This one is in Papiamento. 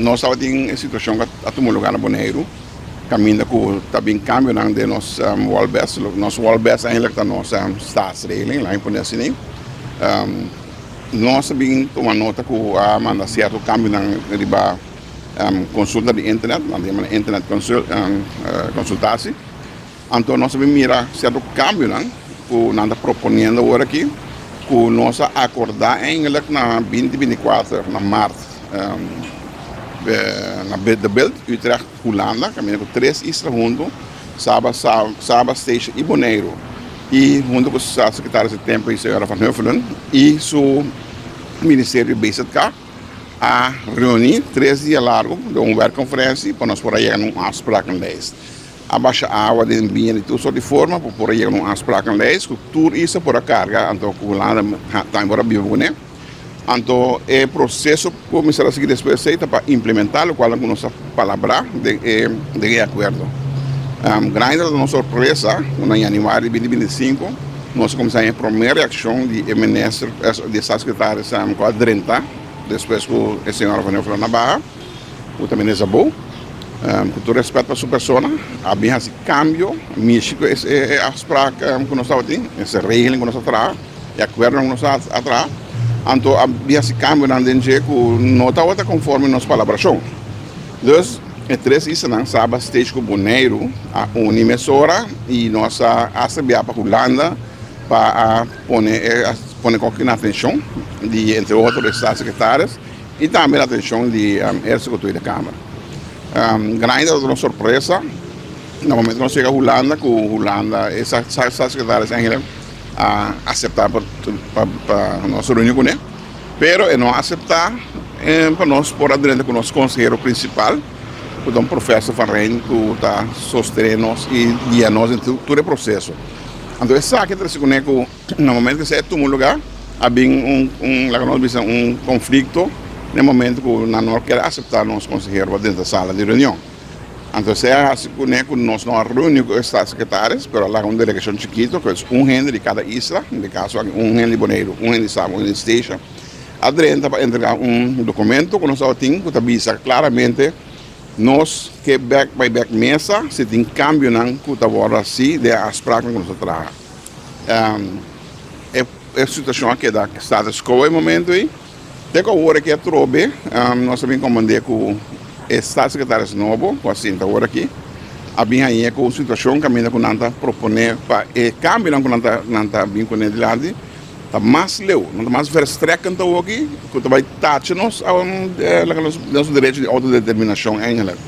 Nos tabatin e situashon ku a tuma lugá na Boneiru, kaminda ku ta bin kambionan den nos Wolbes. Nos Wolbes eigenlijk ta nos staatsregeling, laat mi pone asina. Nos a bin tuma nota ku a manda sierto kambionan riba konsulta di internet, nan ta yama internet consultatie. Anto nos a bin mira sierto kambionan ku nan ta proponiendo awor aki, ku nos a akordá eigenlijk na 2024 na mart na De Bilt, Utrecht, Hulanda, kaminda ku tres isla huntu, Saba, Saba, Statia i Boneiru, i huntu ku staatssecretaris di tempu i señora Van Huffelen i su ministerio BZK a reuní 3 dia largu den un werkconferentie pa nos por a yega na un afsprakenlijst. A basha awa den biña di tur sort di forma pa por a yega na un afsprakenlijst ku tur isla por a karga, anto ku Hulanda tambe por a biba kuné. Anto e proseso ku mester a sigui despues esei ta pa implementá lokual ku nos a palabrá den e akuerdo. Grandi tabata nos sorpresa ku na yanüari di 2025 nos a kuminsá haña e promé reakshon di e minister, di e staatssecretaris ku a drenta despues ku e señora Van Huffelen a baha, ku ta minister Szabó. Ku tur rèspèt pa su persona, a bin hasi kambio, mishi ku e afspraak ku nos tabatin, e regeling ku nos a traha, e akuerdonan ku nos a traha. Anto a bin hasi kambionan den dje ku no tabata konforme nos palabrashon. Dus e tres islanan, Saba, Statia ku Boneiru, a uni mesora i nos a hasta biaha pa Hulanda pa a pone koki na atenshon di entre otro e staatssecretaris i tambe na atenshon di Eerste ku Tweede Kamer. Grandi tabata nos sorpresa na momento ku nos yega Hulanda, ku Hulanda e staatssecretaris eigenlijk a aseptá pa nos reuni kuné, pero e no a aseptá pa nos por a drenta ku nos konsehero prinsipal, ku ta un profesor Van Rijn, ku ta sostené nos i guia nos den tur e proseso. Anto esaki a trese kuné ku na momento ku esei a tuma lugá a bin un laga nos bisa un konflikto na e momento ku nan no kier aseptá nos konsehero pa drenta sala di reunion. Anto esei a hasi kuné ku nos no a reuni ku e staatssecretaris, pero a laga un delegashon chikito ku es un hende di kada isla, den e kaso aki un hende di Boneiru, un hende di Saba, un hende di Statia, a drenta pa entregá un dokumento ku nos tabatin ku ta bisa klaramente nos ke bèk bai bèk mesa si tin kambionan ku ta wòrdu hasi den e afspraaknan ku nos a traha. E situashon a keda status quo e momento ei. Te ku awor aki atrobe nos a bin komand'é ku e staatssecretaris nobo ku a sinta awor aki a bin hañ'é ku un situashon kaminda ku nan ta proponé pa e kambionan ku nan ta bin kuné dilanti ta mas leu, nan ta mas verstrekkend awor aki ku ta bai tacha nos nos derecho di outodeterminashon eigenlijk.